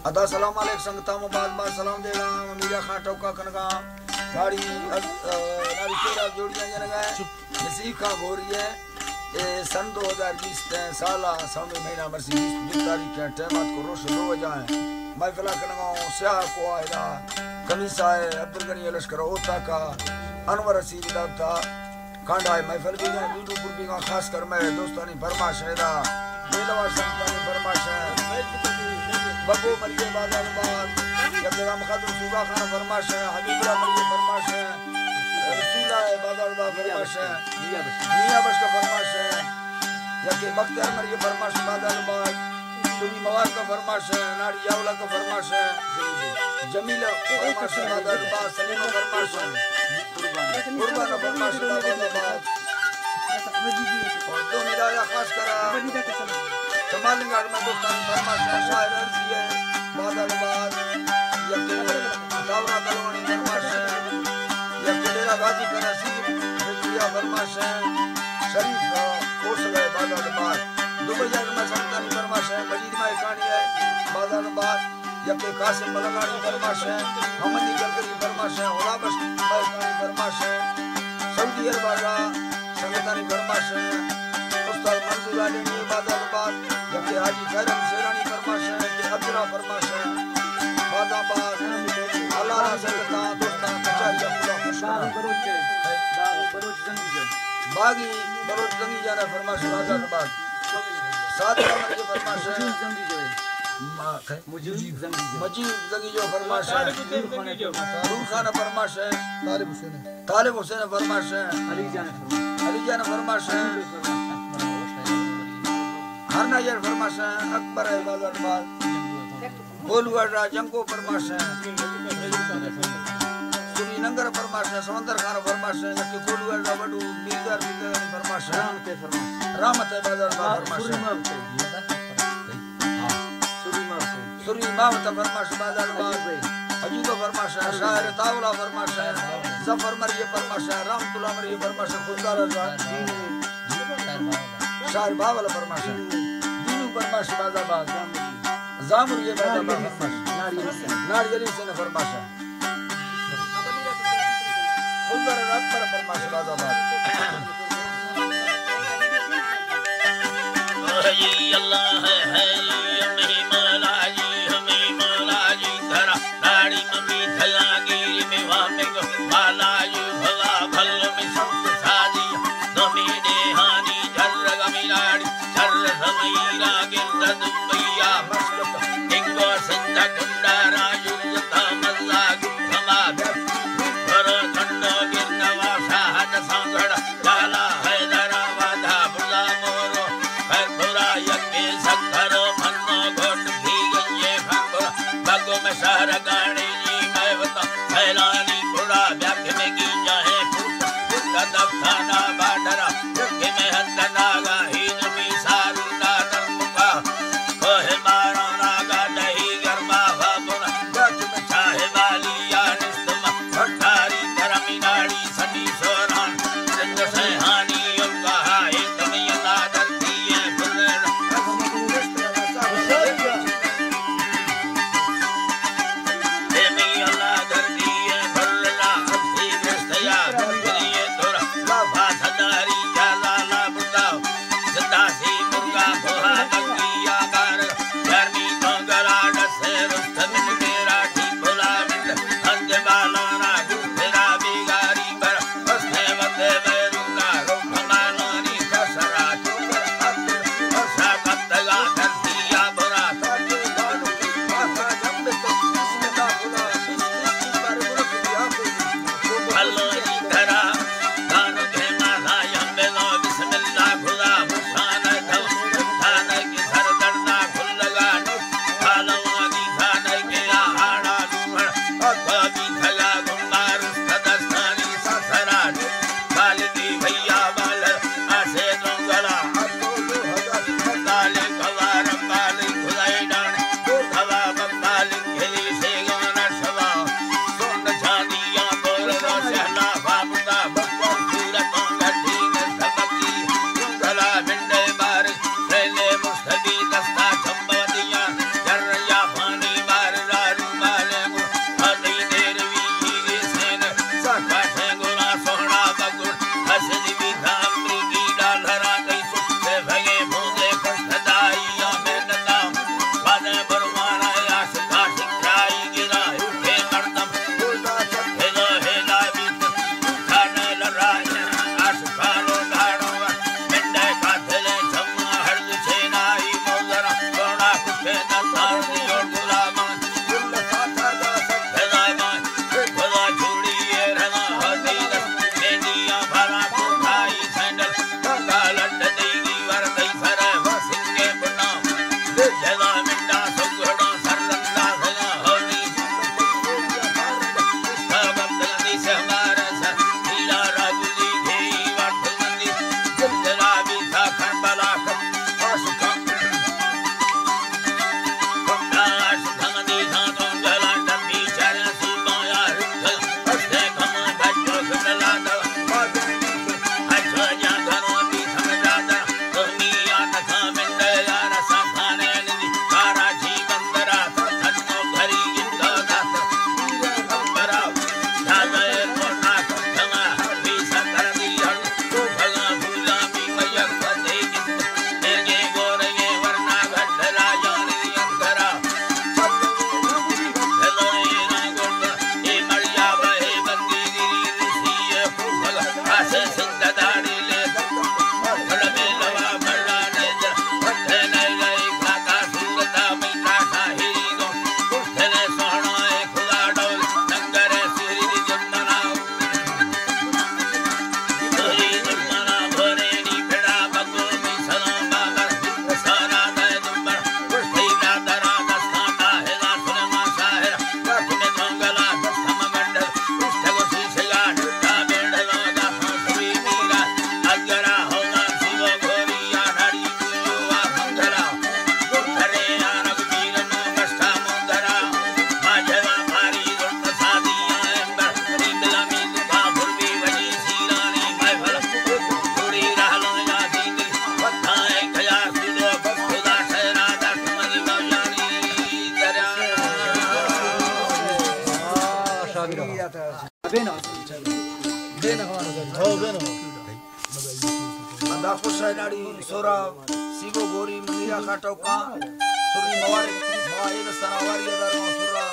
ادا سلام علیک سنگتاں، ما باز باز سلام دیگا، میاں خان ٹوکا کنگا، ناڑی، ناڑی تیرا جوڑیاں جنگا، نصیب خان گوری ہے۔ اے سن دو ہزار بیست ءِ سال ءِ سومی مہینہ مرسی بیست دو تاریخ ءِ ٹائم ات کو روش دو بجا ہے۔ محفل کنگا ہوں سیاہ کو آئرا، کمیسا ہے عبدالغنی لشکر اوتا کا، انور رسید داتا، کانڈا ہے محفل بیگا، ویڈیو پر بیگا، خاص کر میں دوستانی فرمائش ہے دا، میلوا سنگتانی فرمائش ہے، بگو مریے بازار بار، یا تیرا مخدر صوبہ خان فرمائش ہے، حبیب اللہ مریے فرمائش ہے، رسول اللہ بازار بار فرمائش ہے، میاں بخش کا فرمائش ہے، یا کہ بختیار مریے فرمائش بازار بار، سنی موار کا فرمائش ہے، ناڑی یاولا کا فرمائش ہے، جمیل فرمائش بازار بار، سلیم فرمائش ہے۔ قربان فرمائش بازار بار۔ اور دو میرا خاص کرا۔ کمال گاڑ میں دوستان فرمائش ہے، شاعر عرضی ہے، بازار بار۔ یک داورا کلوانی فرمائش ہے۔ یک ڈیرہ غازی کرا سی، فکریا فرمائش ہے۔ شریف کوسل ہے، بازار بار۔ دبئی میں سلطانی فرمائش ہے، مجید مائی کانی ہے، بازار بار۔ یکے قاسم ملنگانی فرمائش ہے، محمد اقبال کی فرمائش ہے، غلام بخش ملنگانی فرمائش ہے، سعودی عرب آگا سنگتانی فرمائش ہے، استاد منظور عالمی بازار بار، یکے حاجی خیر حسینانی فرمائش ہے، یکے عبداللہ فرمائش ہے، بازار بار، اللہ را سنگتاں، دوستاں، کچہری پورا خوش کرنا۔ باغی بلوچ زنگی جان۔ باغی بلوچ زنگی جان فرمائش بازار بار۔ سعد عمر کی فرمائش ہے۔ مجیب زنگی جان۔ ما-، مجیب زنگی جو۔ مجیب زنگی جو فرمائش ہے۔ طالب حسین زنگی جو۔ نور خان فرمائش ہے۔ طالب حسین۔ طالب حسین فرمائش ہے۔ علی جان فرمائش۔ علی جان فرمائش ہے۔ ہر نظر فرمائش ہے۔ اکبر ہے بازار بار۔ گولو اڈا جنگو فرمائش ہے۔ سری ننگر فرمائش ہے۔ سمندر خان فرمائش ہے۔ یکے گولو اڈا وڈو میردار میردار فرمائش ہے۔ رحمت ہے بازار بار فرمائش ہے۔ سری ماوتا فرمائش بازار بار۔ عجیب فرمائش ہے، شاعر تاولا فرمائش ہے، ظفر مریے فرمائش ہے، رحمت اللہ مریے فرمائش ہے، خوددار ہے۔ شاعر باول فرمائش ہے، دینو فرمائش بازار بار۔ زامریے بازار بار فرمائش۔ ناڑی علی حسین فرمائش ہے۔ خوددار اکبر فرمائش بازار بار۔ اے اللہ ہے، اے ہمیں مولا جی، ہمیں مولا جی، دھرا ناڑی ممی دھیاں گیری میں وامگ والا جی، بھلا بھل میں سوت سازی، نمی دیہانی جھر گمی ناڑی، جھر سمئی را گند دمبیا مسکت، انگو سنجا کنڈا راجو تا مزاگ سما بھر، بھر کنڈو گرنوا ساہد سانگڑ، لالا حیدرآباد بلا مورو، خیر برا یکے سکھرو منو گھوٹ بھی گنجے خنگو، بگو میں شہر گاڑی جی میں وطن حیرانی پڑا، بیاکھ میں کی جاہے پھوٹ، پھوٹ دفتانا بارڈرا، یکے میں ہند ناگا ہی زمی سارو نادر مکا، کوہ مارا ناگا دہی گرما بابنا، بیاکھ میں چاہے والی یا نستما، بھٹاری کرمی ناڑی سنی سوران، سندھ سیحانی الگا ہے تمینا دردی ہے بھرنا۔ بے نوا۔ بے نوا۔ ہو، بے نوا۔ ادا خوش ہے ناڑی سورا سیبو گوری میرا کھاٹو کا سری موارد ما اے دستان آواری ادار ما سورا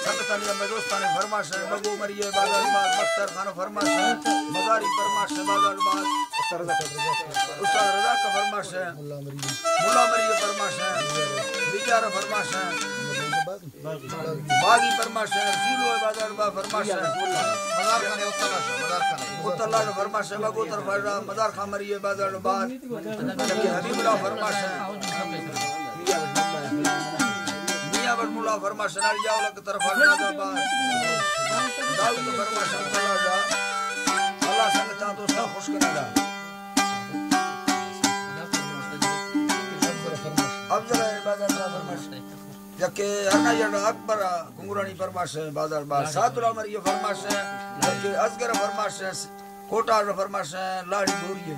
سنگتانی ہمیں دوستانی فرماش ہے، مگو مریے بازار باز، مختر خان فرماش ہے، مزاری فرماش ہے بازار باز، استاد رضا کا فرماش ہے، ملا مریے فرماش ہے، بیجار فرماش ہے۔ باغی فرماش ہے، رسول ہوئے بازار با فرماش ہے، مزار خان ہے، اتلا شاہ، مزار خان ہے۔ اتلا شاہ فرماش ہے، مگو طرف ہے، مزار خان مریے بازار با، جبکہ حبیب اللہ فرماش ہے، میاں بٹ ملا فرماش ہے، ناڑی جاولا کی طرف ہے، بازار با، داؤد فرماش ہے، اتلا شاہ، اللہ سنگتاں دوستاں خوش کرے گا۔ افضل ہے، بازار با فرماش ہے۔ یکے ہرنا یڑ اکبر کنگرانی فرماش ہے، بازار با سات اللہ مری فرماش ہے، یکے ازگر فرماش ہے، کوٹا فرماش ہے، لاڑی گوری ہے۔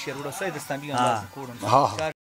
شیر وڑا سید استان بیان ہاں۔ باز کوڑن۔ ہاں۔